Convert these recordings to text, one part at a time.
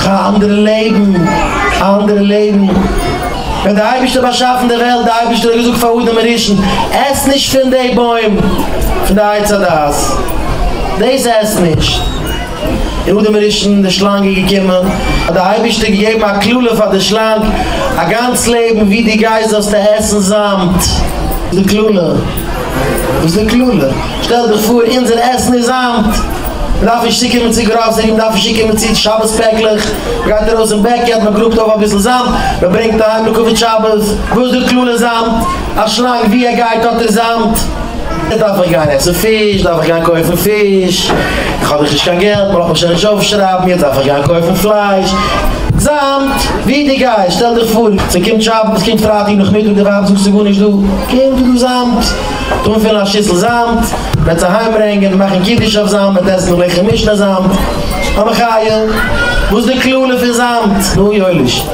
א אנדערע לעבן, א אנדערע לעבן. ווען דער אייבערשטער האט באשאפן די וועלט, דער אייבערשטער האט געזאגט פאר אדם הראשון, עס נישט פון די בוים פון די עץ הדעת, דאס עס נישט. און אדם הראשון, די שלאנג איז געקומען, האט דער אייבערשטער געגעבן א קללה פאר די שלאנג, א גאנץ לעבן ווי דו גייסט זאלסטו עסן זאמד. די קללה? וואס איז די קללה? שטעל דיך פאר אונזער עסן איז זאמד, מען דארף נישט צוקומען צו גראסערי, מען דארף נישט צוקומען צו שבת פעקלעך, מען גייט ארויס אין בעקיארד, מען גראבט אויף אביסל זאמד, מען ברענגט אהיים לכבוד שבת. וואס איז די קללה זאמד? א שלאנג ווי ער גייט האט ער זאמד. דארף איך גיין עסן פיש? דארף איך גיין קויפן פיש? איך האב דאך נישט קיין געלט, מען לאזט מיך שוין נישט אויפשרייבן, יעצט דארף איך גיין קויפן פלייש. זאמד! ווי דו גייסט, שטעל דיך פאר, ס'קומט שבת, ס'קומט פרייטאג נאכמיטאג, די ווייב זאגט ס'איז גארנישט דא, קום ס'דא זאמד, אנפילן א שיסל זאמד, מ'וועט עס אהיים ברענגען, מאכן קידוש אויף זאמד, מ'וועט עסן לחם משנה זאמד, א מחיה! וואס איז די קללה פון זאמד? נו יואליש.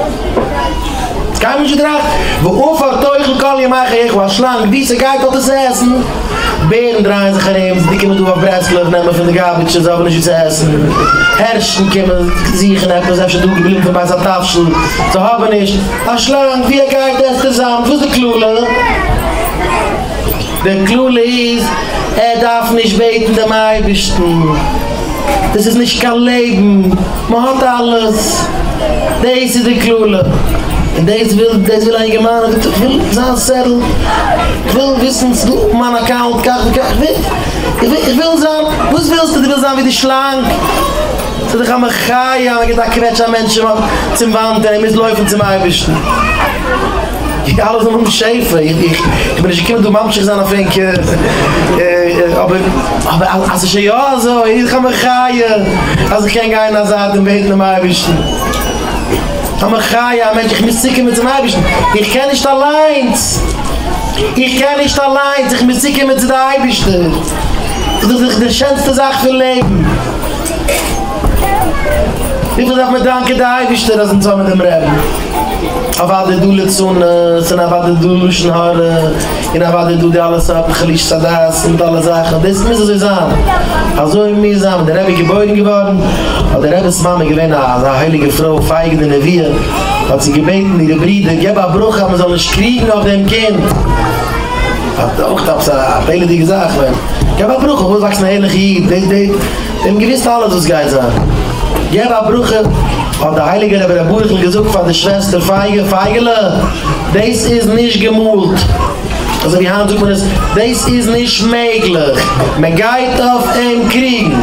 האסט קיינמאל נישט געטראכט? ועפר תאכל כל ימי חייך, א שלאנג ווי ס'גייט האט עס צו עסן, בערן דרייען זיך ארום, די קומען דא אויף ברסלב נעמען פון די גארביטש זיי האבן נישט ווי צו עסן, הערשן קומען זוכן עפעס אפשר דא געבליבן פון בית התבשיל, זיי האבן נישט, א שלאנג ווי ער גייט עסט ער זאמד, וואס די קללה? די קללה איז ער דארף נישט בעטן דעם אייבערשטן, דאס איז נישט קיין לעבן, מען האט אלעס, דאס איז די קללה, און דאס וויל דאס וויל א אינגערמאן, איך וויל זיין סעטלד, איך וויל וויסן ס'איז דא אויף מיין אקאונט כך וכך, איך וויל איך וויל זיין, וואס ווילסטו, דו ווילסט זיין ווי די שלאנג? ס'איז דאך א מחיה אז מען גיבט א קוועטש א מענטש צום וואנט און ער מוז לויפן צום אייבערשטן. אלע זאלן האבן שפע, איך בין נישט געקומען דא ממשיך זיין אויף ענק, אבער אבער אז ס'איז שוין יא אזוי, איז דאך א מחיה אז איך קען גיין אין א זייט און בעטן דעם אייבערשטן. א מחיה א מענטש, איך מוז צוקומען צום אייבערשטן, איך קען נישט אליינס, איך קען נישט אליינס, איך מוז צוקומען צו די אייבערשטער, דאס איז דאך די שענסטע זאך פון לעבן. וויפיל דארף מען דאנקען די אייבערשטער אז אונז האבן דעם רעבן? אוודאי איז דא ליצנות, און אוודאי איז דא לשון הרע, און אוודאי איז דא די אלע סארטן חלישות הדעת מיט אלע זאכן, דאס מוז אזוי זיין, אזוי מוז זיין, ווען דער רבי איז געבוירן געווארן האט דער רבי'ס מאמע געווען א אזא הייליגע פרוי פייגא די נביאה, האט זי געבעטן אירע ברידער געב א ברכה אז מען זאל נישט קריגן אויף דעם קינד, אויך עפעס א פלא'דיגע זאך, ווען געב א ברכה אויסוואקסן א ערליכע איד, די די. זיי האבן געוואוסט אלעס וואס גייט זיין. געב א ברכה, האט דער הייליגער רבי ר' ברוכ'ל געזאגט פאר די שוועסטער פייגא, פייגעלע, דאס איז נישט געמאלט, אזוי ווי היינט זאגט מען עס, דאס איז נישט מעגליך, מען גייט אויף אים קריגן,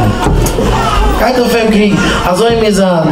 גייט אויף אים קריגן, אזוי מוז זיין.